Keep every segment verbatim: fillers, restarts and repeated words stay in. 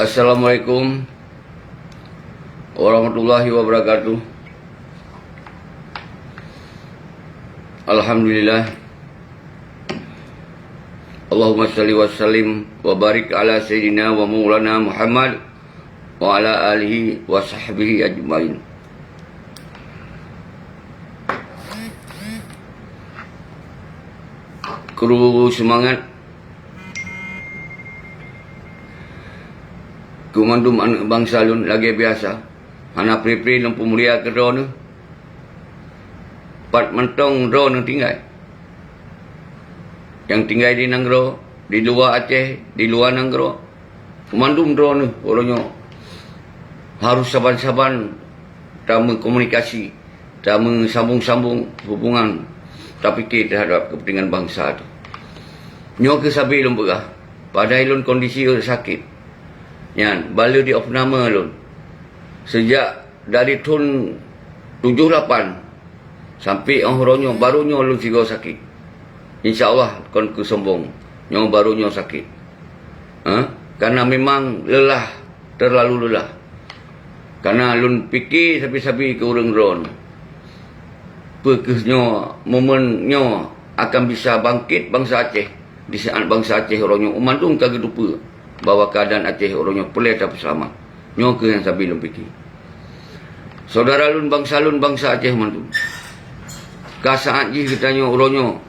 Assalamualaikum warahmatullahi wabarakatuh. Alhamdulillah. Allahumma shalli wa sallim wa barik ala sayyidina wa maulana Muhammad wa ala alihi wa sahbihi ajmain. Kru seumangat. Keu mandum aneuëk bansa lôn, lagée biasa, hana pri-pri lôn peumulia keu droeneuh. Pat mantong droeneuh tinggai. Nyang tinggai di nanggroe, di luwa Aceh, di luwa nanggroe, mandum droeneuh uroe nyoe harôh saban-saban tameukomunikasi, tameusambong-sambong hubungan, tapike teuhadap keupeuntengan bansa teuh. Nyoe keuh sabe lôn peugah, padahai lôn kondisi sakét. Nyan, bak le di opname lôn. Seujak dari thon tujoh lapan sampai óh uroe nyoe, barô nyoe lôn sigoe sakét. Insya Allah kon keu sombong, nyoe barô nyoe sakét. Ha? Karena memang lelah, terlalu lelah. Karena lôn pike sabe-sabe keu ureuëng droeneuh. Peu kheueh nyoe, momen nyoe akan bisa bangkét bansa Aceh, di saat bansa Aceh uroe nyoe mandum ka geuteupeue bahwa keuadaan Aceh uroe nyoe peureulée tapeuseulamat. Nyoe kheueh nyang sabe lôn pike. Syedara lôn, bansa lôn, bansa Aceh mandum. Ka saát jih geutanyoe uroe nyoe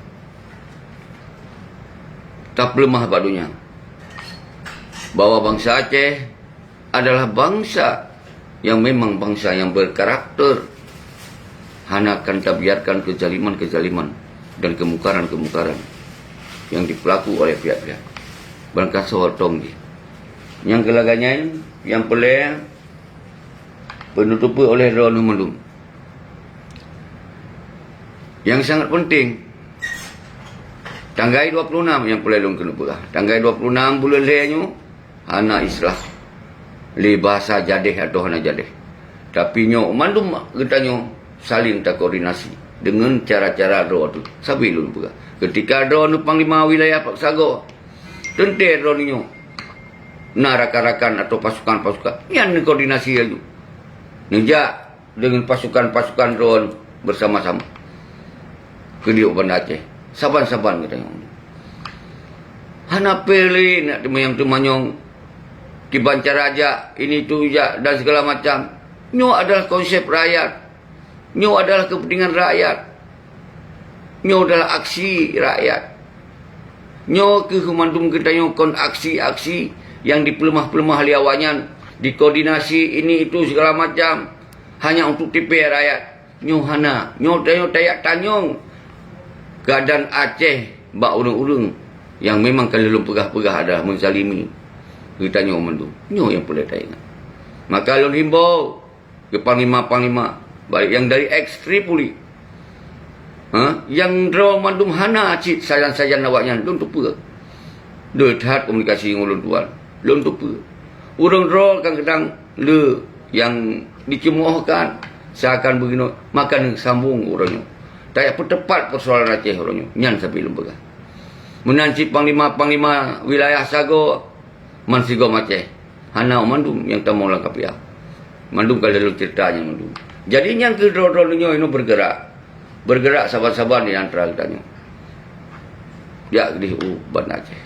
tapeuleumah bak donya bahwa bansa Aceh adalah bansa yang memang bansa yang berkarakter, hana akan tabiarkan kezaliman-kezaliman dan kemungkaran-kemungkaran yang dipelaku oleh pihak-pihak. Barangkasoe tong jih. Nyang keulagée nyan, nyang peureulée peunutupée oleh droeneuh mandum. Nyang sangat penting, tanggai dua puluh enam nyang peureulée lôn keuneuk peugah. Tanggai dua puluh enam buleuen lhée nyoe, hana istilah lé bahasa jadeh atau hana jadeh. Tapi nyoe mandum geutanyoe saling takoordinasi deungon cara-cara droe teuh. Sabe lôn peugah, keutika droeneuh panglima wilayah paksa goe, teuntée droeneuh nyoe na rakan-rakan atau pasukan-pasukan, nyan neukoordinasi laju. Neujak deungon pasukan-pasukan droeneuh beusama-sama keu di Banda Aceh, saban-saban geutanyoe. Hana pih lé nak teumanyong-teumanyong kiban cara jak, ini tu jak, dan segala macam. Nyoe adalah konsep rakyat. Nyoe adalah keupeuntengan rakyat. Nyoe adalah aksi rakyat. Nyoe kheueh mandum geutanyoe kon aksi-aksi nyang dipeuleumah-peuleumah lé awaknyan, dikoordinasi ini itu segala macam, hanya untuk tipée rakyat. Nyoe hana. Nyoe tanyoe tajak tanyong keuadaan Aceh bak ureuëng-ureuëng nyang memang ka lheueh lôn peugah-peugah adalah meuzalimi geutanyoe mandum. Nyoe nyang peureulée taingat. Maka lôn himbau keu panglima-panglima, baik nyang dari eks Tripoli, ha, nyang droe mandum hana cit sajan-sajan awaknyan, lôn teupeue. Deuh that komunikasi ngon ulôn tuan, lôn teupeue. Ureuëng droe kadang-kadang le nyang diceumohkan seakan beuginoe, maka neusambong uroe nyoe. Tajak peuteupat peusoalan Aceh uroe nyoe, nyan sabe lôn peugah. Meunan cit panglima-panglima wilayah sagoe, man sigom Aceh, hana mandum nyang tamong lam kapiah. Mandum ka lheueh lôn ceurita nyan mandum. Jadi nyan keuh droe-droe nyoe inoe bergerak. Bergerak saban-saban di antara geutanyoe. Jak keudeh u Banda Aceh.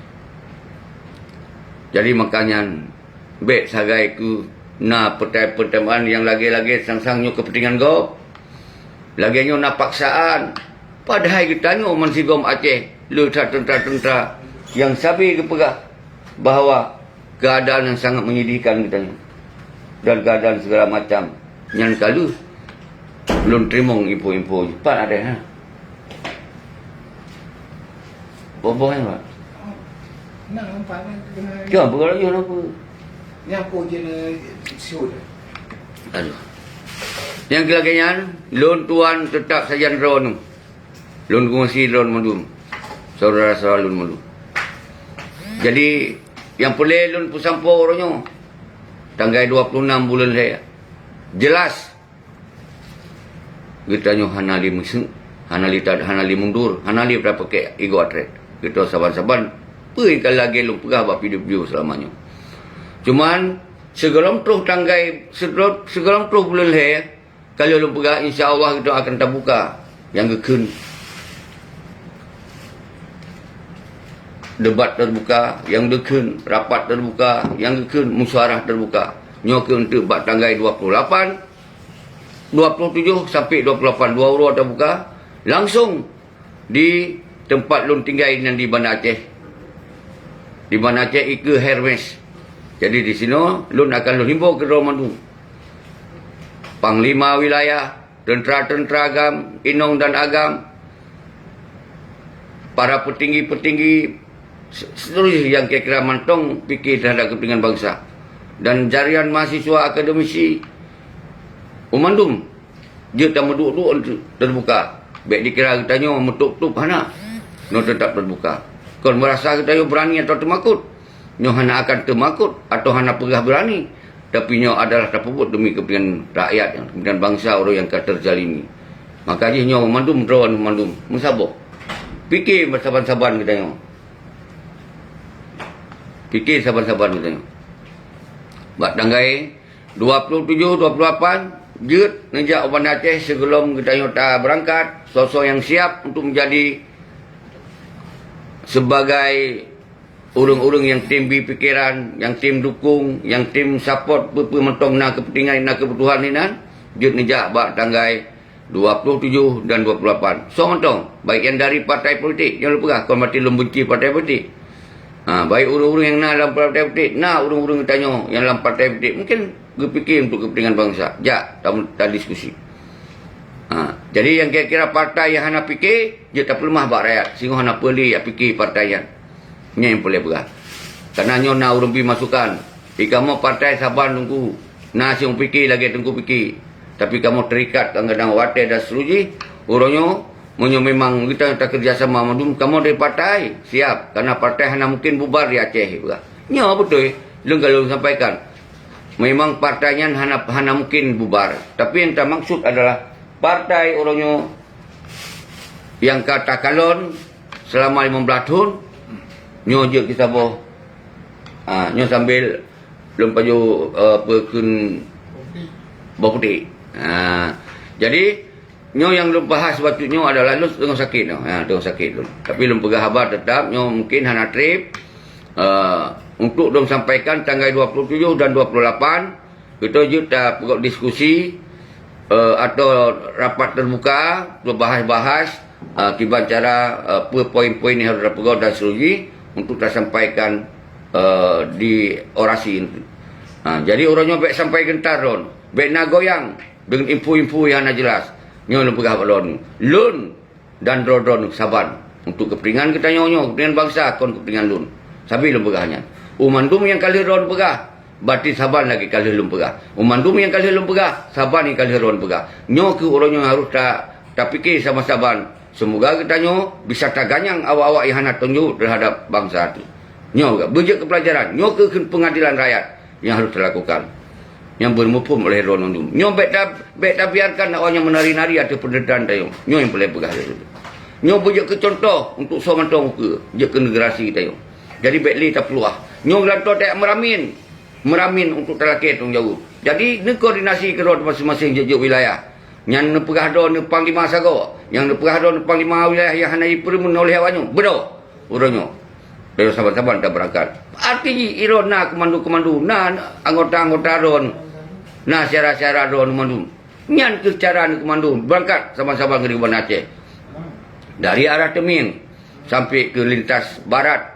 Jadi maka nyan, bék sagai keu na peutai-peutaimaan nyang lagée-lagée sang-sang nyoe keupeuntengan gob. Lagée nyoe na paksaan. Padahai geutanyoe man sigom Aceh, le that teuntra-teuntra nyang sabe geupeugah bahwa keuadaan nyang sangat menyedihkan geutanyoe dan keuadaan segala macam nyan ka lheueh lôn teurimong info-info nyoe. Pat ada, ha? Boh-boh nyan, Pak? Nah, nampak kan, kena. Cuma, bukan lagi apa? Nyapu je na siut. Aduh. Nyang keu lagée nyan, lôn tuan teutap sajan droeneuh. Lôn kongsi droeneuh mandum. Syedara-syedara lôn mandum. Jadi, nyang peureulée lôn peusampoe uroe nyoe, tanggai dua puluh enam buleuen lhée. Jeulaih, geutanyoe hana lé meuseuk, hana lé ta-, hana lé mundur, hana lé tapakée igoe atret. Geutanyoe saban-saban, peue nyang ka lagée lôn peugah bak video-video seulama nyoe. Cuman, sigohlom troh tanggai, sigohlom, sigohlom troh buleuen lhèe, ka lheueh lôn peugah, insya Allah geutanyoe akan tabuka nyang geukheun debat terbuka, nyang geukheun rapat terbuka, nyang geukheun musyawarah terbuka. Nyoe keuh eunteuk bak tanggai dua puluh lapan, dua puluh tujoh sampai dua puluh lapan, dua uroe tabuka langsung di teumpat lôn tinggai nan di Banda Aceh. Di Banda Aceh ikeue Hermes. Jadi di sinoe lôn akan lôn himbau keu droe mandum. Panglima wilayah, teuntara-teuntara agam, inong dan agam, para peutinggi-peutinggi, se-, seterusnya nyang kira-kira mantong pike teuhadap keupeuntingan bansa. Dan jaringan mahasiswa, akademisi, u mandum jeuet tameuduek-duek teubuka. Bèk dikira geutanyoe meutôp-tôp, hana. Nyoe teutap teubuka. Kon meurasa geutanyoe beurani atawa teumakot. Nyoe hana akan teumakot atawa hana peugah beurani, tapi nyoe adalah tapeubuet demi keupeuntingan rakyat, keupeuntingan bansa ureueng nyang ka teuzalimi. Maka jih nyoe mandum droe mandum meusaboh. Pike saban-saban geutanyoe. Pike saban-saban geutanyoe. Bak tanggai dua puluh tujoh, dua puluh lapan, jeuet neujak u Banda Aceh sigohlom geutanyoe tabeurangkat, soe-soe nyang siap untuk menjadi sebagai ureueng-ureueng nyang tem bi pikeran, nyang tem dukong, nyang tem support peue-peue mantong na keupeuntingan, na keubutuhan inan, jeuet neujak bak tanggai dua puluh tujoh dan dua puluh lapan. Soe mantong, baik nyang dari partai politik, nyang lôn peugah, kon berarti lôn benci partai politik. Ha, baik ureueng-ureueng nyang na lam partai politik, na ureueng-ureueng geutanyoe nyang lam partai politik, mungkin geupike untuk keupeuntingan bansa. Jak, tam-, tadiskusi. Ha, jadi nyang kira-kira partai nyang hana pike, jeuet tapeuleumah bak rakyat, singoh hana peue lé jak pike partai nyan. Nyan nyang peureulèe peugah. Karena nyoe na ureueng bi masukan, "Ih, kamoe partai saban Teungku, na siueng pike lagèe Teungku pike. Tapi kamoe terikat kadang-kadang watèe dan seterusjih, uroe nyoe, meunyoe memang geutanyoe takeureuja sama mandum, kamoe dari partai, siap, karena partai hana mungkin bubar di Aceh," peugah. Nyoe beutôi, lôn ka lôn sampaikan. Memang partai nyan hana, hana mungkin bubar. Tapi nyang tamaksud adalah partai uroe nyoe nyang ka takalon selama lima belas thon, nyoe jeuet geusaboh. Ha, nyoe sambil lôn pajoh, eh, peukheun boh putéh. Ha, jadi, nyoe nyang lôn bahas bacut nyoe adalah lôn teungoh sakét nyoe. Ha, teungoh sakét lôn. Tapi lôn peugah haba teutap, nyoe mungkin hana trép. Eh, untuk lôn sampaikan tanggai dua puluh tujoh dan dua puluh lapan, geutanyoe jeuet tapeugöt diskusi, eh, atau rapat terbuka, beubahas-bahas, eh, kiban cara, eh, peue poin-poin nyang harôh tapeugöt dan seterusjih untuk tasampaikan, eh, di orasi. Ha, jadi uroe nyoe bèk sampai geuntar lôn, bèk na goyang deungon info-info nyang hana jelas. Nyoe lôn peugah bak lôn. Lôn dan droe-droe saban untuk keupeuntingan geutanyoe nyoe, keupeuntingan bansa, kon keupeuntingan lôn. Sabe lôn peugah nyan. U mandum nyang ka lheueh droe peugah, berarti saban lagèe ka lheueh lôn peugah. U mandum nyang ka lheueh lôn peugah, saban nyang ka lheueh droe peugah. Nyoe keuh uroe nyoe harôh ta-, tapike saban-saban. Seumoga geutanyoe bisa taganyang awak-awak nyang hana tanggung jaweueb teuhadap bansa teuh. Nyoe beujeuet keu peulajaran. Nyoe keuh kheun peungadilan rakyat nyang harôh talakukan, nyang beureumeupông oleh droe mandum. Nyoe bèk ta-, bèk tabiarkan awak nyan meunari-nari ateueh peundertaan tanyoe. Nyoe nyang peureulèe peugah lé lôn. Nyoe beujeuet keu cuntoh untuk soe mantong ukeue, jeuet keu generasi tanyoe. Jadi bèk lé tapeuluah. Nyoe geulantoe tajak meuramin. Meuramin untuk talakèe tanggung jaweueb. Jadi neukoordinasi keudroe maséng-maséng jeuet-jeuet wilayah. Nyang neupeugah droe neuh panglima sagoe, nyang neupeugah droe neuh panglima wilayah nyang hana jipeureumeun oleh awak nyoe. Beudôh. Uroe nyoe, bèk saban-saban tabeurangkat. Arti jih, uroe na keumando-keumando, na anggota-anggota droe, na syedara-syedara droe mandum. Nyan keuh cara neukeumando beurangkat saban-saban ngon Banda Aceh. Dari arah Teumieng sampai ke lintas barat,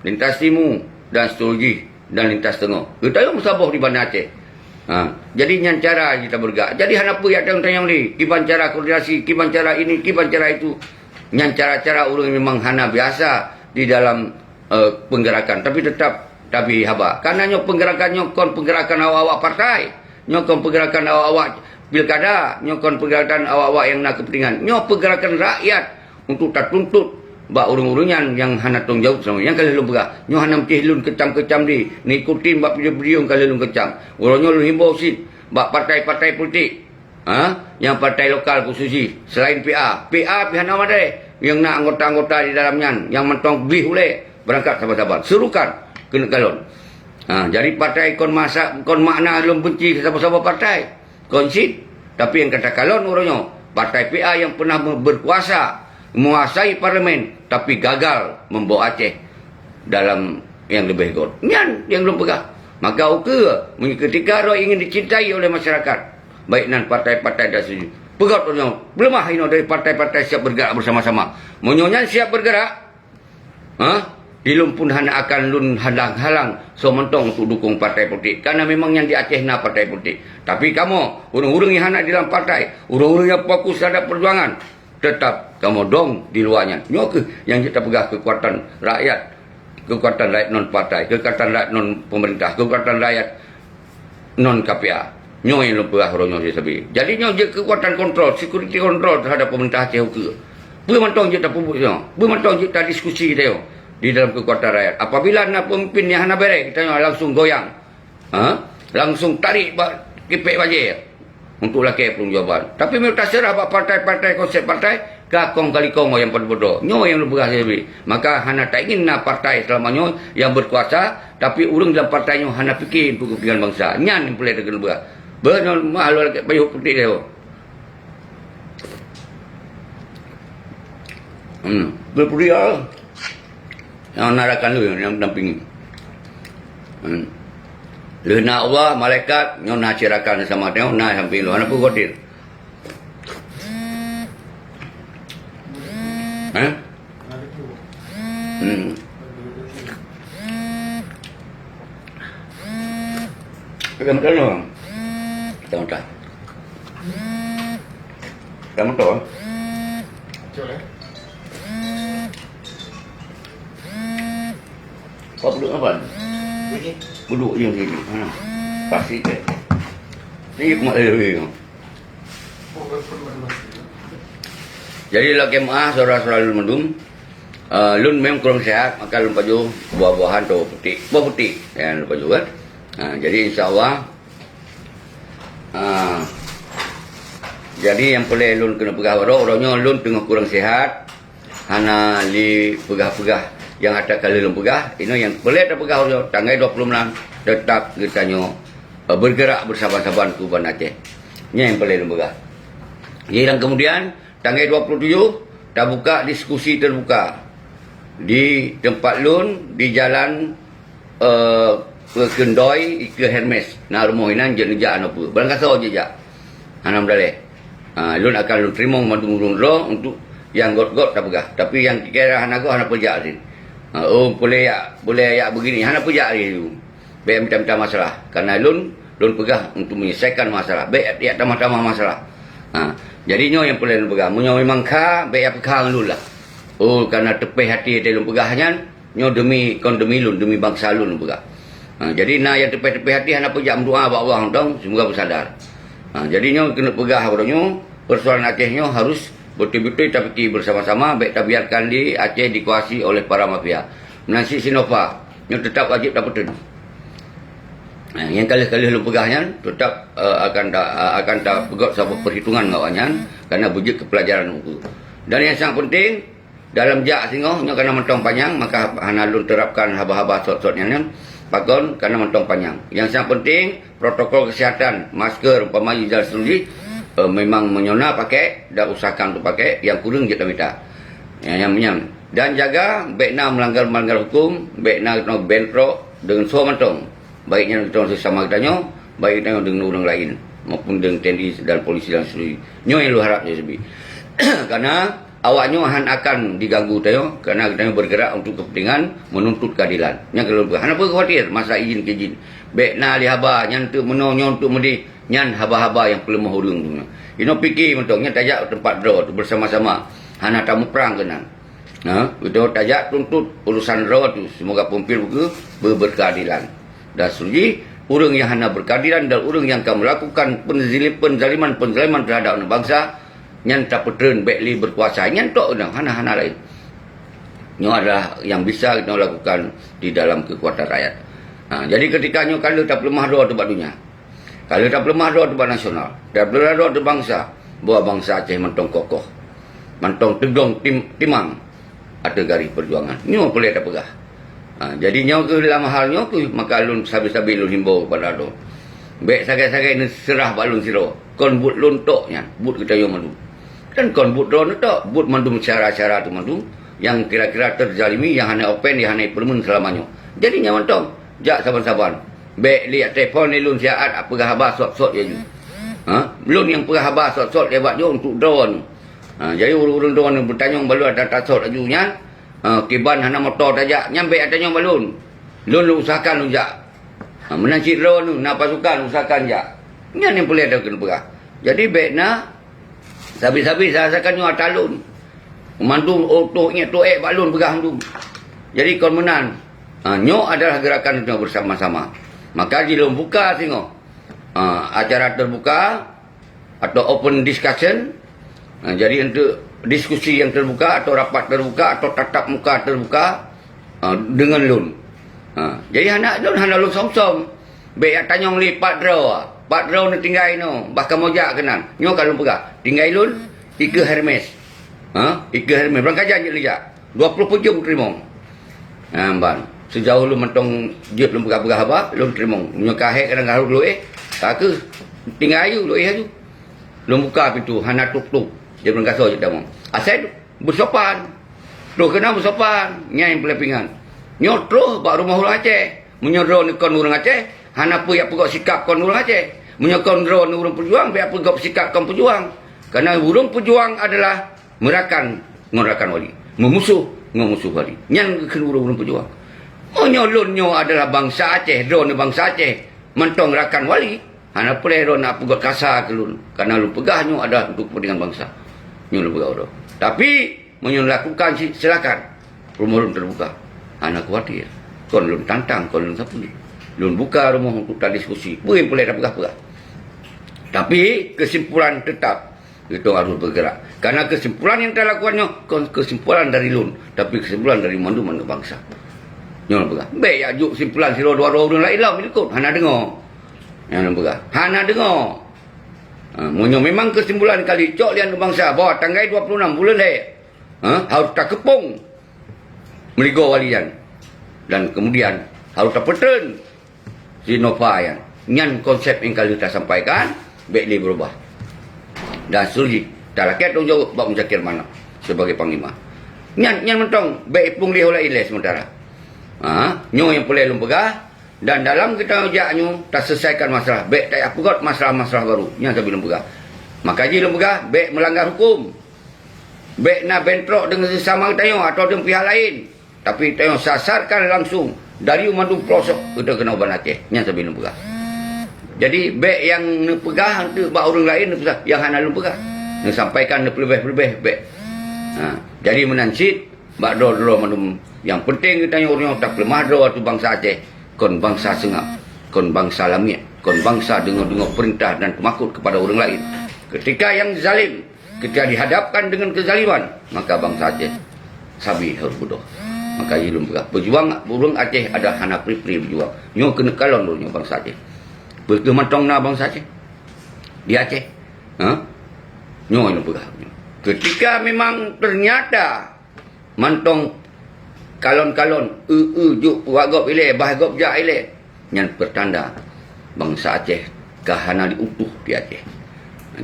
lintas timu, dan seterusjih, dan lintas teungoh. Geutanyoe meusaboh di Banda Aceh. Ha, jadi nyan cara jih tabeurangkat. Jadi hana peue jak tanyong-tanyong lé, kiban cara koordinasi, kiban cara ini, kiban cara itu. Nyan cara-cara ureueng memang hana biasa di dalam, eh, peunggerakan, tapi teutap tabri haba. Karena nyoe peunggerakan nyoe kon peunggerakan awak-awak partai, nyoe kon peunggerakan awak-awak pilkada, nyoe kon peunggerakan awak-awak nyang na keupeuntingan. Nyoe peunggerakan rakyat untuk tatuntut bak ureueng-ureueng nyan nyang hana tanggung jaweueb seulama. Nyang ka lheueh lôn peugah, nyoe hana meusti lôn keucam-keucam lé, neuikutin bak video-video nyang ka lheueh lôn keucam. Uroe nyoe lôn himbau cit bak partai-partai politik. Ha? Nyang partai lokal khusus jih, selain P A. P A pih hana meudeh, nyang na anggota-anggota di dalam nyan, nyang mantong gleh ulèe, beurangkat saban-saban. Serukan keuneuk kalon. Ha, jadi partai kon masa, kon makna lôn benci saboh-saboh partai. Kon cit. Tapi nyang ka takalon uroe nyoe, partai P A nyang pernah me-, berkuasa, menguasai parlemen, tapi gagal membawa Aceh dalam nyang leubeh göt. Nyan nyang lôn peugah. Maka ukeue, meunyoe ketika droe ingin dicintai oleh masyarakat, baik nan partai-partai dan seterusnya, peugöt uroe nyoe, peuleumah inoe dari partai-partai siap bergerak bersama-sama. Meunyoe nyan siap bergerak, ha? Di lôn pun hana akan lôn halang-halang soe mantong untuk dukung partai politik. Karena memang nyan di Aceh na partai politik. Tapi kamoe, ureuëng-ureuëng nyang hana di dalam partai, ureuëng-ureuëng nyang fokus terhadap perjuangan, tetap kamoe dong di luwa nyan. Nyoe kheueh nyang jeuet tapeugah keukuatan rakyat, keukuatan rakyat non partai, keukuatan rakyat non pemerintah, keukuatan rakyat non K P A. Nyoe nyang lôn peugah uroe nyoe sabe. Jadi nyoe jeuet keukuatan kontrol, security kontrol terhadap pemerintah Aceh ukeue. Peue mantong jeuet tapeubuet nyoe? Peue mantong jeuet tadiskusi geutanyoe di dalam keukuatan rakyat? Apabila na pemimpin nyang hana béré, geutanyoe langsung goyang. Ha? Langsung tarék bak kipék bajée untuk lakée pertanggungjawaban. Tapi meunyoe taseurah bak partai-partai, konsep partai, ka kong kali kong nyang padub-padub. Nyoe nyang lôn peugah sabe. Maka hana taingin na partai seulama nyoe nyang berkuasa, tapi ureuëng dalam partai nyoe hana pike untuk kepentingan bansa. Nyan nyang peureulée takeubah. Beunyoe mah lôn lakée payoh putéh nyoe. Hmm, beupeuria. Nyang na rakan lôn nyang dampingi. Hmm. Lheueh na Allah, malaikat, nyoe na cit rakan sama nyoe na dampingi lôn. Hana peue khawatir. Hah? Hmm. Pegang betul tu. Tengok tak? Pegang betul. Kau duduk apa? Duduk je sini. Ha. Pasti ke. Ni mak dia. Jadi lakée meuáh syedara-syedara lôn mandum, eh, lôn memang kurang sehat, maka lôn pajoh buah-buahan atau putik. Buah putik nyang lôn pajoh kan. Ha, jadi insya Allah, ha, jadi nyang peureulée lôn keuneuk peugah baroe, uroe nyoe lôn teungoh kurang sehat, hana lé peugah-peugah nyang ata ka lheueh lôn peugah. Inoe nyang peureulée tapeugah uroe nyoe, tanggai dua puluh enam, teutap geutanyoe, eh, bergerak bersama-sama keu Banda Aceh. Nyan nyang peureulée lôn peugah. Jadi dan kemudian, tanggai dua puluh tujoh, tabuka diskusi terbuka di teumpat lôn, di jalan, eh, Keundoi, ikeue Hermes. Na rumoh inan jeuet neujak hana peue. Barangkasoe jeuet jak. Hana meudaleh. Ha, lôn akan lôn teurimong mandum ureuëng droe untuk nyang göt-göt tapeugah. Tapi nyang kira hana göt hana peue jak lé. Ha, oh, boleh jak, boleh jak begini, hana peue jak lé. Bék mita-mita masalah. Karena lôn, lôn peugah untuk menyelesaikan masalah. Bék jak tamah-tamah masalah. Ha, jadi nyoe nyang peureulée lôn peugah. Meunyoe memang kha, bék jak peukha ngon lôn lah. Oh, karena teupéh até teuh lôn peugah nyan, nyoe demi, kon demi lôn, demi bansa lôn lôn peugah. Ha, jadi na nyang teupéh-teupéh até hana peue jak meudoa bak Allah mantong, semoga beusadar. Ha, jadi nyoe keuneuk peugah uroe nyoe, persoalan Aceh nyoe harus beutôi-beutôi tapike bersama-sama, bék tabiarkan di Aceh dikuasai oleh para mafia. Meunan cit Sinova, nyoe teutap wajéb tapeuteun. Nah, nyang ka lheueh-ka lheueh lôn peugah nyan teutap, eh, akan ta-, akan tapeugöt saboh peuhitungan ngon awaknyan, karena beujeuet keu peulajaran ukeue. Dan nyang sangat penting, dalam jak singoh nyoe kana mantong panyang, maka hana lôn terapkan haba-haba sot-sot nyan, nyan pakon kana mantong panyang. Nyang sangat penting, protokol kesehatan, masker, umpama dan seterusnya, eh, memang meunyoe na pakai, dan usahakan untuk pakai, nyang kureueng jeuet tamita. Nyang, nyang, nyang. Dan jaga, bék na melanggar-melanggar hukum, bék na keunoe bentrok deungon soe mantong. Baik nyan geutanyoe sesama geutanyoe, baik geutanyoe deungon ureuëng laén, maupun deungon T N I dan polisi dan seterusnya. Nyoe nyang lôn harap nyoe seubi. Karena awak nyoe han akan diganggu tanyoe, karena geutanyoe bergerak untuk kepentingan menuntut keadilan. Nyang ka lôn peugah, hana peue khawatir masa izin ke izin. Bék na lé haba, nyan teuk meunoe, nyoe teuk meudeh, nyan haba-haba nyang peuleumoh ureuëng tu. Inoe pike mantong, nyan tajak teumpat droe tu bersama-sama. Hana tamuprang keunan. Ha, beutôi tajak tuntut urusan droe tu. Semoga peumimpin buku be-, berkeadilan. Dan seterusnya, ureuëng nyang hana berkeadilan dan ureuëng nyang ka melakukan penzilim-, penzaliman-penzaliman terhadap aneuk bansa, nyan tapeutreun bék lé berkuasa. Nyan tok nyan, hana-hana laén. Nyoe adalah yang bisa kita lakukan di dalam kekuatan rakyat. Ha, jadi ketika nyoe ka lheueh tapeuleumah droe tu bak donya. Ka lheueh tapeuleumah droe tu bak nasional, tapeuleumah droe tu bansa, bahwa bansa Aceh mantong kokoh, mantong teudong tim-, timang ateueh garéh peujuangan. Nyoe peureulée tapeugah. Ha, jadi nyoe keuh lam hal nyoe keuh maka lôn sabe-sabe lôn himbau keupada droe. Bék sagai-sagai neuseurah bak lôn sidroe. Kon buet lôn tok nyan, buet geutanyoe mandum. Dan kon buet droe neutok, buet mandum syara-syara tu mandum nyang kira-kira teuzalimi, nyang hana open, nyang hana ipeureumeun seulama nyoe. Jadi nyan mantong, jak saban-saban. Bék lé jak telepon lé lôn siat peugah haba sot-sot laju. Ha? Lôn nyang peugah haba sot-sot lewat nyoe untuk droe nyoe. Ha, jadi ureuëng-ureuëng droe nyoe beutanyong bak lôn ata sot laju nyan, ha, kiban hana moto tajak, nyan bék tanyong bak lôn. Lôn, lôn usahakan lôn jak. Ha, meunan cit droe nyoe na pasukan usahakan jak. Nyan nyang peureulée takheun peugah. Jadi bék na sabe-sabe sasakan nyoe ata lôn. Mandum oh toh ingat toh ék bak lôn peugah mandum. Jadi kon meunan. Ha, nyoe adalah gerakan nyoe bersama-sama. Maka jih lôn buka singoh. Ha, acara terbuka atau open discussion. Ha, jadi untuk diskusi yang terbuka atau rapat terbuka atau tatap muka terbuka, ha, dengan lôn. Ha, jadi hana lôn hana lôn som-som. Bék jak tanyong lé pat droe. Pat droe neutinggai nyoe, bah kamoe jak keunan. Nyoe ka lôn peugah. Tinggai lôn, ikeue Hermes. Ha? Ikeue Hermes. Barangkajan jeuet lé jak. Dua ploh peuet jeuem teurimong. Ha, ban. Seujaoh lôn mantong jeuet lôn peugah-peugah haba, lôn teurimong. Meunyoe ka hék kadang harôh lôn éh, ka keuh. Tinggai aju, lôn éh aju. Lôn buka pintoe, hana tuk-tuk. Dia meulangkasoe cit tamong. Asai beusopan. Troh keunan beusopan. Nyan nyang peuleupingan. Nyoe troh bak rumoh ureuëng Aceh. Meunyoe droeneuh kon ureuëng Aceh, hana peue jak peugöt sikap kon ureuëng Aceh. Meunyoe kon droeneuh ureuëng peujuang, bék peugöt sikap kon peujuang. Karena ureuëng peujuang adalah meurakan ngon rakan wali, meumusoh ngon musoh wali. Nyan geukheun ureuëng-ureuëng peujuang. Meunyoe lôn nyoe adalah bansa Aceh, droeneuh bansa Aceh, mantong rakan wali, hana peureulée droeneuh peugöt kasa keu lôn, karena lôn peugah nyoe adalah untuk kepentingan bansa. Nyoe lôn peugah droe. Tapi, meunyoe lakukan cit, silakan. Rumoh lôn teubuka. Hana khawatir. Kon lôn tantang, kon lôn sapeue. Lôn buka rumoh untuk tadiskusi. Peue nyang peureulée tapeugah-peugah. Tapi, kesimpulan tetap Geutanyoe harôh beugerak. Karena kesimpulan nyang talakukan nyoe kon kesimpulan dari lôn, tapi kesimpulan dari mandum aneuk bansa. Nyoe lôn peugah. Bék jak jok kesimpulan sidroe dua droe ureuëng laén lom likot, hana deungoe. Nyoe lôn peugah. Hana deungoe. Ha, meunyoe memang kesimpulan ka jicok lé aneuk bansa bahwa tanggai dua puluh enam buleuen lhée, ha, harôh takeupong meuligoe wali nyan. Dan kemudian harôh tapeutreun si Nova nyan. Nyan konsep nyang ka lheueh tasampaikan, bék lé beurubah. Dan seterusjih, talakée tanggung jaweueb bak Muzakir Manaf sibagai panglima. Nyan, nyan mantong bék iplueng lé ho laén lé seumeutara. Ha, nyoe nyang peureulée lôn peugah, dan dalam geutanyoe jak nyoe taseuleusaikakan masalah. Bék tajak peugöt masalah-masalah baru. Nyan sabe lôn peugah. Maka jih lôn peugah, bék meulanggar huköm. Bék na bentrok deungon sesama geutanyoe atawa deungon pihak laén. Tapi tanyoe sasarkan langsung dari mandum pelosok geutanyoe keunoe ban Aceh. Nyan sabe lôn peugah. Jadi, bék nyang neupeugah eunteuk bak ureuëng laén neupeugah nyang hana lôn peugah. Neusampaikan neupeuleubeh-leubeh bék. Ha, jadi meunan cit bak droe-droe mandum. Nyang penting geutanyoe uroe nyoe tapeuleumah droe ateueh bansa Aceh. Kon bansa seungab, kon bansa lamiet, kon bansa deungoe-deungoe peurintah dan teumakot kepada ureuëng laén. Ketika nyang zalim Ketika dihadapkan dengan kezaliman, maka bansa Aceh sabe harôh beudôh. Maka jih lôn peugah, peujuang ureuëng Aceh adalah hana pri-pri peujuang. Nyoe keuneuk kalon lôn nyoe bansa Aceh. Peue kheueh mantong na bansa Aceh di Aceh? Ha? Nyoe lôn peugah. Ketika memang ternyata mantong kalon-kalon, eu-eu jok bak gob ilée, bah gob jak ilée, nyan peurtanda bansa Aceh ka hana jiutoh di Aceh.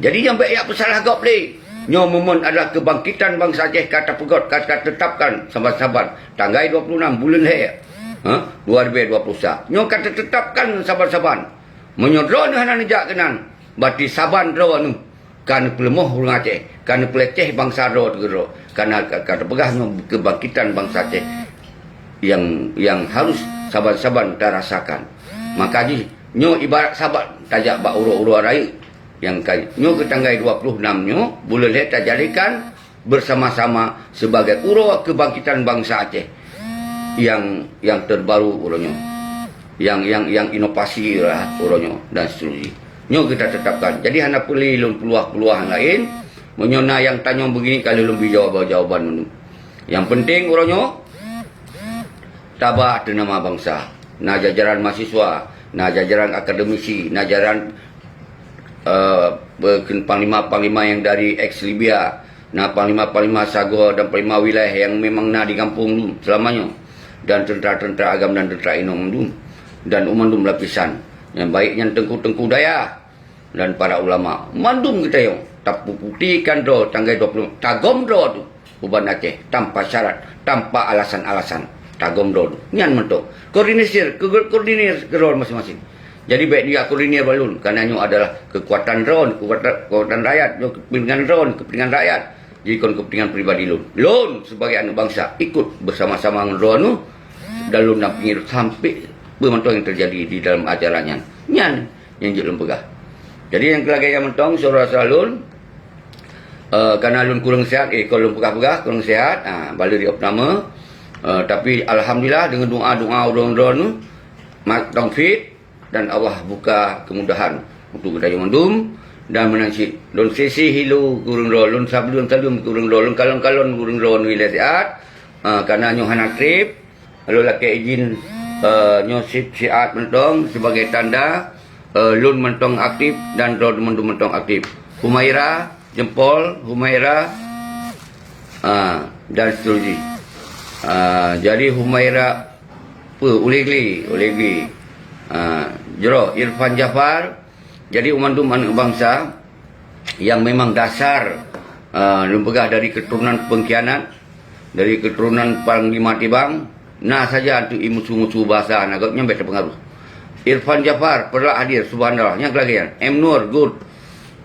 Jadi, nyang bék jak peusalah gob lé. Nyoe momen adalah keubangkitan bansa Aceh ka tapeugöt, ka tatetapkan saban-saban tanggai dua puluh enam buleuen lhée, ha, dua ribu dua puluh sa. Nyoe ka tatetapkan saban-saban. Meunyoe droeneuh hana neujak keunan, berarti saban droeneuh ka neupeuleumah ureuëng Aceh, ka neupeuleceh bansa droe teuh keudroe, karena ka, ka teupeugah nyoe keubangkitan bansa Aceh nyang, nyang harus saban-saban tarasakan. Maka jih nyoe ibarat saban tajak bak uroe-uroe rayeuk nyang ka, nyoe keu tanggai dua puluh enam nyoe buleuen lhée tajadikan bersama-sama sebagai uroe keubangkitan bansa Aceh nyang, nyang terbaru uroe nyoe, nyang, nyang, nyang inovasi lah uroe nyoe dan seterusnya. Nyoe kita tetapkan. Jadi hana peuli lôn peuluah-peuluah nyang laén. Meunyoe na nyang tanyong beugini ka lheueh lôn bri jawaban-jawaban meunyoe. Nyang penting uroe nyoe taba ateueh nama bansa. Na jajaran mahasiswa, na jajaran akademisi, na jajaran eh, panglima-panglima nyang dari eks Libya, na panglima-panglima sagoe dan panglima wilayah nyang memang na di gampông dum seulama nyoe. dan teuntara-teuntara agam dan teuntara inong mandum, dan u mandum lapisan, nyang baik nyan teungku-teungku dayah dan para ulama, mandum geutanyoe tapeupuktiekan droe tanggai dua puluh, tagom droe tu u Banda Aceh tanpa syarat, tanpa alasan-alasan. Tagom droe tu. Nyan mantong. Koordinir, ke-, koordinir keudroe masing-masing. Jadi, bèk neukoordinir bak lôn, karena nyoe adalah keukuatan droe, keukuatan, keukuatan rakyat, nyoe keupeuntengan droe, keupeuntengan rakyat. Jadi kon keupeuntengan pribadi lôn. Lôn sebagai aneuk bansa ikut beusama-sama ngon droeneuh dan lôn dampingi sampai peue mantong nyang teujadi di dalam acara nyan. Nyan nyang jeuet lôn peugah. Jadi nyang keu lagèe nyan mantong, syedara-syedara lôn, eh, karena lôn kureueng sehat, eh, kon lôn peugah-peugah kureueng sehat, ah, bala di opname. Eh, tapi alhamdulillah deungon doa-doa ureueng droeneuh, mat taufik, dan Allah buka kemudahan untuk geutanyoe mandum. Dan meunan cit lôn sisi hilu keu ureueng droe, lôn sab-, lôn saleuem keu ureueng droe, lôn kalon-kalon keu ureueng droe nyoe ilèe siat. Ah, karena nyoe hana trép, lôn lakèe izin, eh, nyoe si-, siat mantong sebagai tanda, eh, lôn mantong aktif dan droe mandum mantong aktif. Humaira, jempol, Humaira, ah, dan seterusnya. Ah, jadi Humaira, Peue, Ulegli, Ulegli. Ha, jroh Irfan Jafar. Jadi, u mandum aneuk bansa nyang memang dasar, ha, lôn peugah dari keturunan pengkhianat, dari keturunan Panglima Tibang, na saja antu imusu-musu bahasa na gobnyan bèk teupeungaruh. Irfan Jafar, Perlak hadir, subhanallah. Nyang keulagèe nyan, M Nur, good.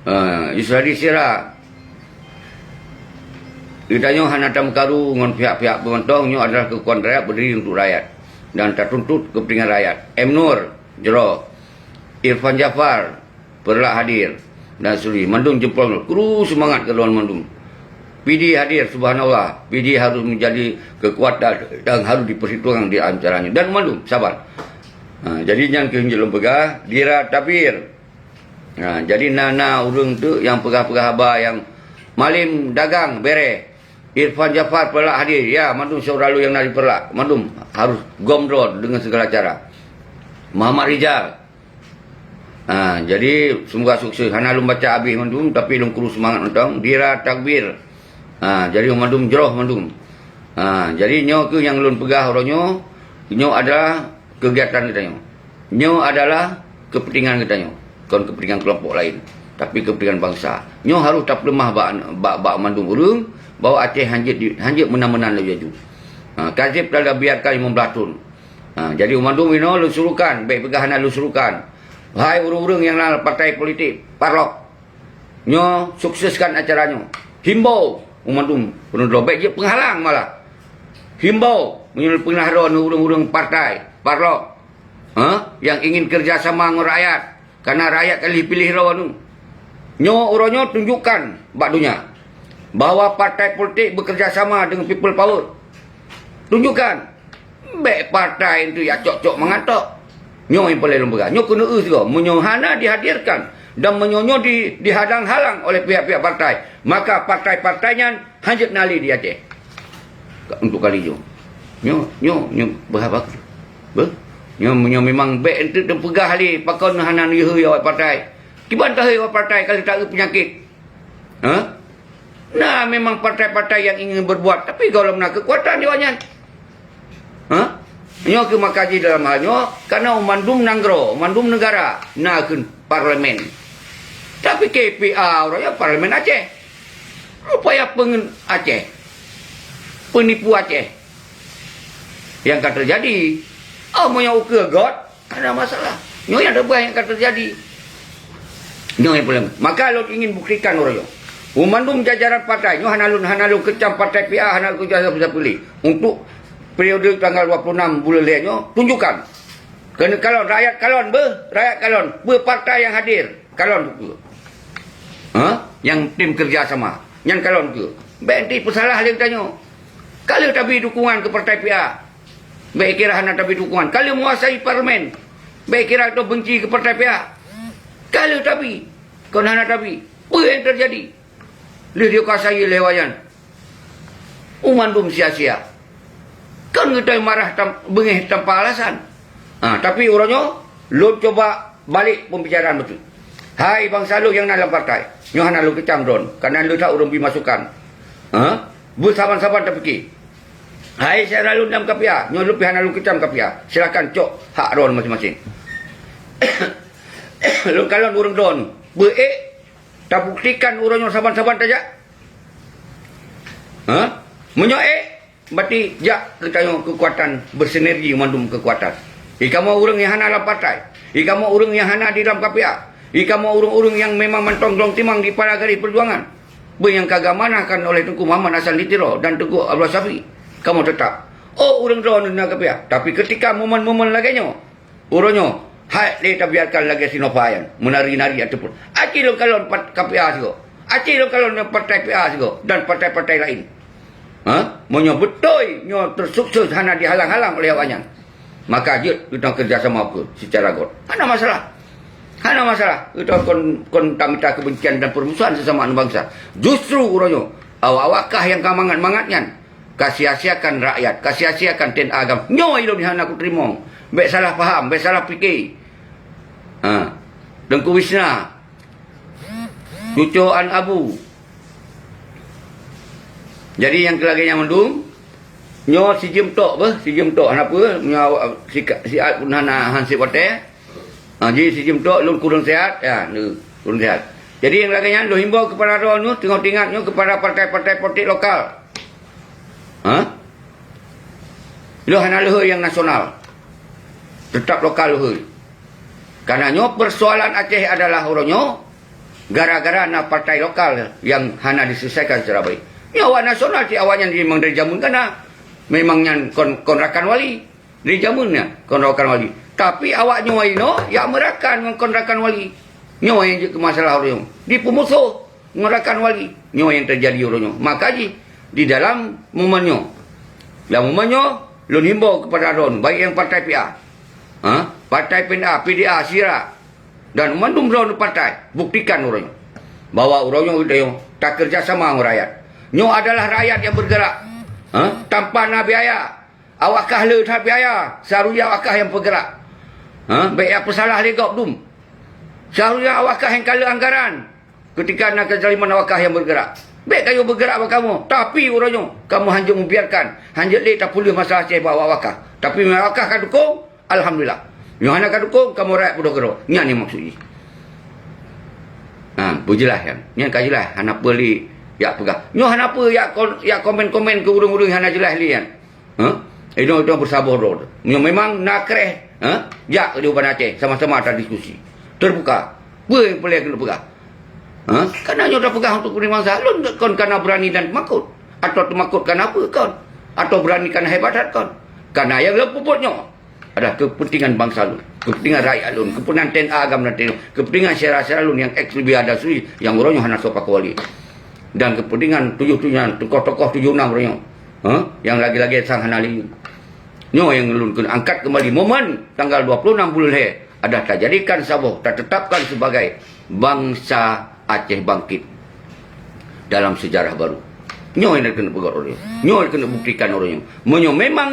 Ha, Yusradi Sira, Geutanyoe hana tameukaru ngon pihak-pihak peue mantong, nyoe adalah keukuatan rakyat, beudiri untuk rakyat dan tatuntut keupeuntengan rakyat. M Nur, jroh, Irfan Jafar, Perlak hadir, dan seterusnya. Mandum jempol, kru seumangat keu droe mandum. P D hadir, subhanallah. P D harus menjadi keukuatan dan harus diperhitungkan di antaranya. Dan mandum, saban. Ha, jadi nyan keuh nyang lôn peugah, Dira Tabir. Ha, jadi na, na ureueng teuk nyang peugah-peugah haba nyang malem dagang bèrèh. Irfan Jafar Perlak hadir. Ya, mandum syedara lôn nyang na di Perlak. Mandum harus gom droe deungon segala cara. Muhammad Rizal. Ha, jadi semoga sukses. Hana lôn baca abéh mandum, tapi lôn kru seumangat mantong. Dira Takbir. Ha, jadi mandum jroh mandum. Ha, jadi nyoe keuh nyang lôn peugah uroe nyoe. Nyoe adalah kegiatan geutanyoe. Nyoe adalah keupeuntengan geutanyoe, kon keupeuntengan keulompok laén, tapi keupeuntengan bansa. Nyoe harôh tapeuleumah bak, bak, bak mandum ureueng bahwa Aceh hanjeuet di, hanjeuet meunan-meunan laju-laju. Ha, Kazib telah biarkan lima belas thon. Ha, jadi mandum inoe lôn surukan, bèk peugah hana lôn surukan. Wahai ureueng-ureueng nyang na partai politik, parlok, nyoe sukseskan acara nyoe. Himbau u mandum, peunudroe bèk jeuet peunghalang malah. Himbau, meunyoe peunah droe ureueng-ureueng partai, parlok, ha, nyang ingin kerja sama ngon rakyat, karena rakyat ka lheuh piléh droe nyoe. Nyoe uroe nyoe tunjukkan bak donya bahwa partai politik bekerja sama dengan people power. Tunjukkan. Bèk partai tu ya cok-cok mangat tok. Nyoe nyang paléng lôn peugah. Nyoe keuneuk eu sigoe. Meunyoe hana dihadirkan dan meunyoe nyoe di, dihadang-halang oleh pihak-pihak partai, maka partai-partai nyan hanjeuet na lé di Aceh. Untuk kali nyoe. Nyoe, nyoe, nyoe beuhaba. Beuh? Nyoe, nyoe memang bèk enteuk teupeugah lé pakon hana neuyue awak partai. Kiban tahe awak partai ka lheueh taeu peunyakét. Ha? Na memang partai-partai nyang ingin berbuat, tapi gohlom na keukuatan di awak nyan. Ha? Nyoe keuh maka jih dalam hal nyoe, karena mandum nanggroe, mandum negara na keuh parlemen. Tapi K P A uroe nyoe parlemen Aceh. Rupaya peungeut Aceh. Peunipu Aceh. Nyang ka teujadi. Oh, meunyoe ukeue göt, hana masalah. Nyoe nyang teupeue nyang ka teujadi. Nyoe nyang problema. Maka lôn ingin buktikan uroe nyoe. Meumandum jajaran partai nyoe hana lôn, hana lôn keucam partai P A, hana lôn keucam sapeue-sapeue lé. Untuk periode tanggal dua puluh enam buleuen lhèe nyoe, tunjukkan. Keuneuk kalon, rakyat kalon, beuh, rakyat kalon. Beuh partai nyang hadir, kalon ukeue. Ha? Nyang tim kerja sama. Nyan kalon ukeue. Bèk enti peusalah lé geutanyoe. Ka lheueh tabi dukungan keu partai P A. Bèk kira hana tabi dukungan. Ka lheueh menguasai parlemen. Bèk kira atau benci keu partai P A. Ka lheueh tabi. Kon hana tabi. Peue nyang teujadi? Lheueh dikuasai lé awak nyan. Meumandum sia-sia. Kon geutanyoe marah tam-, beungéh tanpa alasan. Ha, tapi uroe nyoe, lôn cuba balek pembicaraan beutôi. Hai bansa lôn nyang na lam partai, nyoe hana lôn keucam droen, karena lôn that ureueng bi masukan. Ha? Beusaban-saban tapike. Hai syedara lôn lam KPA, nyoe lôn pih hana lôn keucam KPA. Silakan cok hak droe maséng-maséng. Lôn kalon ureuëng droe, beuék tabuktikan uroe nyoe saban-saban tajak. Ha? Meunyoe ék, berarti jak geutanyoe keukuatan, bersinergi mandum keukuatan. I kamoe ureuëng nyang hana lam partai, i kamoe ureuëng nyang hana di dalam KPA, i kamoe ureuëng-ureuëng nyang memang mantong glong timang di para garis perjuangan. Beuh nyang ka geuamanahkan oleh Teungku Muhammad Hasan di Tiro dan Teungku Abdullah Syafiq, kamoe teutap. Oh, ureuëng droe na KPA. Tapi keutika momen-momen lagée nyoe, uroe nyoe, hai lé tabiarkan lagée si Nova nyan, meunari-nari ataupun. Aci lôn kalon pat-, KPA sigoe. Aci lôn kalon nyoe partai PA sigoe dan partai-partai laén. Ha? Meunyoe beutôi nyoe teusukses hana dihalang-halang oleh awaknyan, maka jeuet geutanyoe keureuja sama peue seucara göt. Hana masalah. Hana masalah. Geutanyoe kon, kon tamita keubencian dan peurmusuhan sesama aneuk bansa. Justru uroe nyoe, awak-awak kah nyang ka mangat-mangat nyan, ka sia-siakan rakyat, ka sia-siakan T N A agam. Nyoe ilôn hana kuteurimong. Bék salah paham, bék salah pike. Ha. Teungku Wisna, cucoan Abu. Jadi nyang keu lagée nyan mandum, nyoe sijeuem tok beuh, sijeuem tok hana peue, nyoe awak sika-, siat pun hana hansip watée. Ha, jadi sijeuem tok lôn kureueng siat, ya, lôn kureueng siat. Jadi nyang lagée nyan lôn himbau keupada droeneuh, teungoh teuingat nyoe keupada partai-partai politik lokal. Ha? Lôn hana leuhôi nyang nasional. Teutap lokal leuhôi. Karena nyoe persoalan Aceh adalah uroe nyoe gara-gara na partai lokal nyang hana diselesaikan secara baik. Nyoe awak nasional cit awaknyan memang dari jameun kana. Memang nyan kon, kon rakan wali. Dari jameun nyan kon rakan wali. Tapi awak nyoe inoe jak meurakan ngon kon rakan wali. Nyoe nyang jeuet keu masalah uroe nyoe. Dipeumusoh ngon rakan wali. Nyoe nyang teujadi uroe nyoe. Maka jih di dalam momen nyoe, lam momen nyoe, lôn himbau keupada droeneuh, baik nyang partai PA, ha, partai PNA, PDA, SIRA, dan mandum droeneuh partai, buktikan uroe nyoe bahwa uroe nyoe geutanyoe takeureuja sama ngon rakyat. Nyoe adalah rakyat nyang bergerak, ha, tanpa na biaya. Awak kah le that biaya, seharusnya awak kah nyang peugerak. Ha, bék jak peusalah lé gob dum. Seharusnya awak kah nyang ka le anggaran. Keutika na keuzaliman awak kah nyang bergerak. Bék kayue bergerak bak kamoe, tapi uroe nyoe kamoe hanjeuet mubiarkan, hanjeuet lé tapeuleueh masalah Aceh bak awak kah. Tapi meunyoe awak kah ka dukong, alhamdulillah. Meunyoe hana ka dukong, kamoe rakyat peudoh keudroe. Nyan nyang maksud jih. Ha, beujeulaih nyan. Nyan ka jeulaih, hana peue lé jak peugah. Nyoe hana peue jak kon-, jak komen-komen keu ureuëng-ureuëng hana jeulaih lé nyan. Ha? Inong-inong beusaboh droe. Meunyoe memang na kreh, ha? Jak di Uban Aceh, sama-sama tadiskusi. Terbuka. Peue nyang peureulée keuneuk peugah? Ha? Kana nyoe tapeugah untuk kepentingan bangsa, lôn kon kana beurani dan teumakot. Atawa teumakot kana peue kon? Atawa beurani kana hebat that kon? Kana nyang lôn peubuet nyoe adalah kepentingan bangsa lôn, kepentingan rakyat lôn, kepentingan T N A agam dan T N A, kepentingan syedara-syedara lôn nyang eks Libya dan Suriah nyang uroe nyoe hana soe pakoe lé. Dan kepentingan tujoh tujoh nyan, tokoh-tokoh tujoh nam uroe nyoe, ha? Nyang lagée-lagée sang hana lé. Nyoe nyang lôn keuneuk angkat keumbali momen tanggal dua puluh enam buleuen lhée adah tajadikan saboh, tatetapkan sebagai bansa Aceh bangkit dalam sejarah baru. Nyoe nyang keuneuk peugah uroe nyoe. Nyoe nyang keuneuk buktikan uroe nyoe. Meunyoe memang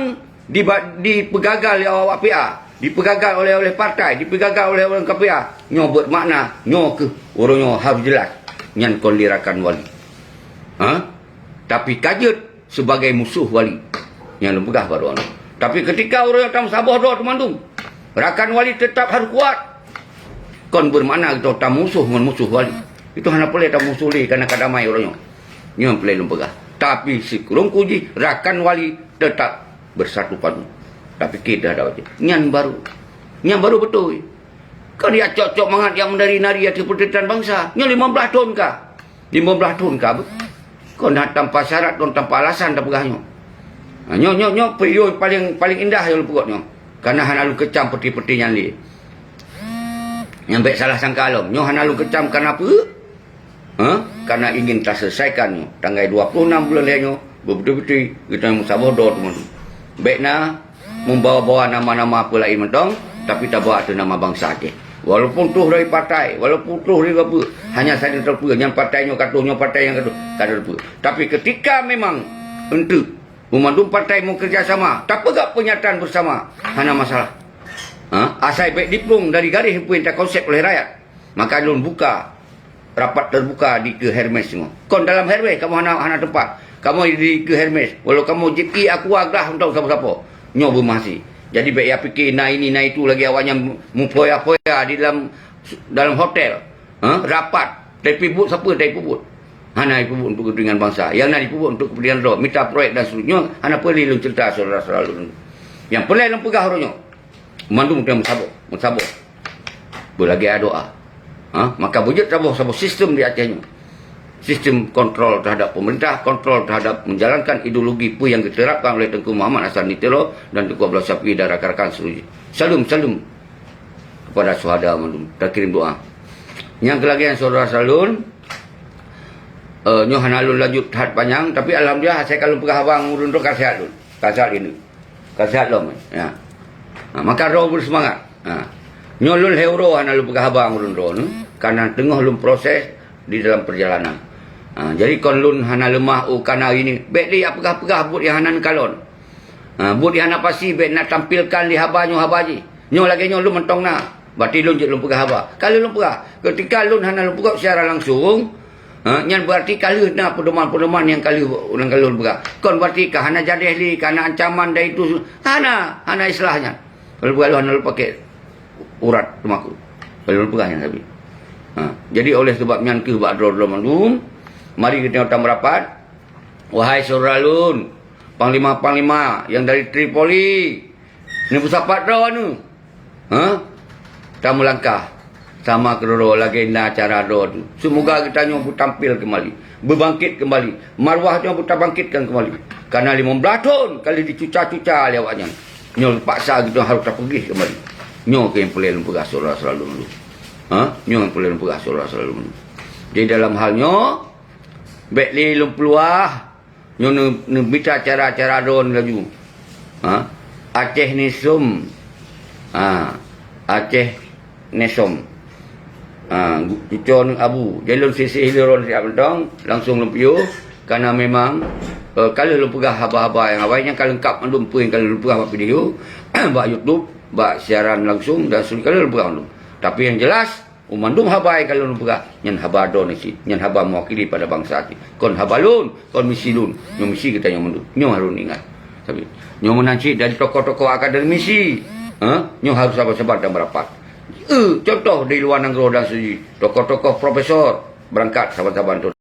diba-, dipeugagal lé awak-awak PA, dipeugagal oleh, oleh partai, dipeugagal oleh ureuëng KPA, nyoe beumakna nyoe keuh uroe nyoe harôh jeulaih nyan kon lé rakan wali. Ha? Tapi ka jeuet sebagai musoh wali. Nyang lôn peugah baroe nyoe. Tapi keutika ureuëng nyang tameusaboh droe teumandum, rakan wali teutap harôh kuat. Kon beumakna geutanyoe tamusoh ngon musoh wali. Itu hana peureulée tamusoh lé kana ka damai uroe nyoe. Nyoe peureulée lôn peugah. Tapi sikureueng kujih rakan wali teutap beusatu padu. Tapi kita dah baca. Nyan baru. Nyan baru beutôi. Kon jak cok-cok mangat jak meunari-nari ateueh peuteutan bansa. Nyoe limong blaih thon ka. Limong blaih thon ka beuh. Kon na tanpa syarat, kon tanpa alasan tapeugah nyoe. Ha, nyoe, nyoe, nyoe video paléng, paléng indah nyang lôn peugot nyoe. Kana hana lôn keucam peuti-peuti nyan lé. Nyang bék salah sangka lom. Nyoe hana lôn keucam kana peue? Ha? Kana ingin taselesaikan nyoe. Tanggai dua puluh enam buleuen lhée nyoe, beubeutôi-beutôi geutanyoe meusaboh droe teumandum. Bék na membawa-bawa nama-nama peue laén mantong, tapi tabawa ateueh nama bansa Aceh. Walaupun troh dari partai, walaupun troh dari apa, hanya saja teupeue, nyan partai nyoe ka troh, nyoe partai nyang ka troh, ka teupeue. Tapi keutika memang eunteuk, meumandum partai meukeureuja sama, tapeugah peunyataan beusama, hana masalah. Ha? Asai bék diplueng dari garéh peue nyang takonsep oleh rakyat. Maka lôn buka rapat terbuka di keu Hermes nyoe. Kon dalam Hermes kamoe hana, hana teumpat. Kamoe di keu Hermes, walau kamoe jép ié aqua glah untuk sapo-sapo. Nyoe beumahsi. Jadi bék ya pike na ini na itu lagi awaknyan mupoya-poya di dalam dalam hotel. Ha? Rapat. Tapi buet siapa tapi buet. Hana ipubuet untuk kepentingan bangsa. Yang na ipubuet untuk kepentingan droe, mita proyek dan seterusnya, hana peuli lôn cerita saudara-saudara lôn. Yang peulai lôn peugah uroe nyoe, mandum teuh meusaboh, meusaboh. Beulagée doa. Ha? Maka beujeuet saboh-saboh sistem di Aceh nyoe. Sistem kontrol terhadap pemerintah, kontrol terhadap menjalankan ideologi peue yang diterapkan oleh Teungku Muhammad Hasan di Tiro dan Teungku Abdullah Syafi'i dan rakan-rakan seterusnya. Salum, salum kepada syuhada mandum. Takirim doa. Nyang keulagian saudara salun, eh, nyoe hana lôn lanjut that panyang, tapi alhamdulillah, asai ka lôn peugah haba ngon ureuëng droe ka sehat lôn. Ka sehat lôn. Ka sehat lom, ya. Ha, maka droe beuseumangat. Ha. Nyoe lôn lhée uroe hana lôn peugah haba ngon ureuëng droe nyoe, karena teungoh lôn proses di dalam perjalanan. Ha, jadi kon lôn hana leumah, oh, kana ini. Bék lé peugah-peugah buet nyang hana neukalon. Ha, buet nyang hana pasti bék na tampilkan di haba nyoe haba jih. Nyoe lagée nyoe lôn mantong na. Berarti lôn jeuet lôn peugah haba. Ka lheueh lôn peugah. Ketika lôn hana lôn peugah secara langsung, ha, nyan berarti ka lheueh na pedoman-pedoman nyang ka lheueh, nyang ka lheueh lôn peugah. Kon berarti ka hana jadeh lé, ka hana ancaman dari itu. Hana, hana istilah nyan. Lôn peugah lôn hana lôn pakai urat teumakot. Lôn peugah nyan sabe. Ha, jadi oleh sebab nyan keuh bak droe-droe mandum, mari geutanyoe tamerapat. Wahai syedara lôn, panglima-panglima nyang dari Tripoli, neupeusapat droe nyoe. Ha? Tameulangkah sama keudroe lagée na cara droe tu. Seumoga geutanyoe beutampil keumbali, beubangkét keumbali, marwah nyoe beutabangkitkan keumbali. Karena limong blaih thon ka lheueh dicuca-cuca lé awaknyan. Nyoe paksa geutanyoe harôh tapeugét keumbali. Nyoe keuh nyang peureulée lôn peugah syedara-syedara lôn. Ha? Nyoe nyang peureulée lôn peugah syedara-syedara lôn. Jadi dalam hal nyoe, bék lé lôn peuluwah. Nyoe neu-, neumita cara-cara droe laju. Ha? Aceh Nesom. Ha, Aceh Nesom. Ha, gu-, cuco neu Abu. Jadi lôn sisih lé droe siat mantong, langsung lôn piôh. Karena memang, eh, ka lheueh lôn peugah haba-haba nyang awai nyan ka leungkap mandum peue nyang ka lheueh lôn peugah bak video, bak YouTube, bak siaran langsung dan seterusnya ka lheueh lôn peugah mandum. Tapi yang jelas, Oh, mandum haba nyang ka lôn peugah, nyan haba droeneuh cit, nyan haba mewakili pada bansa cit. Kon haba lôn, kon misi lôn, nyoe misi geutanyoe mandum. Nyoe harôh ingat. Tapi nyoe meunan cit dari tokoh-tokoh akademisi, ha? Nyoe harôh saban-saban tamerapat. Eh, contoh di luwa nanggroe dan seterusnya, tokoh-tokoh profesor berangkat saban-saban tu.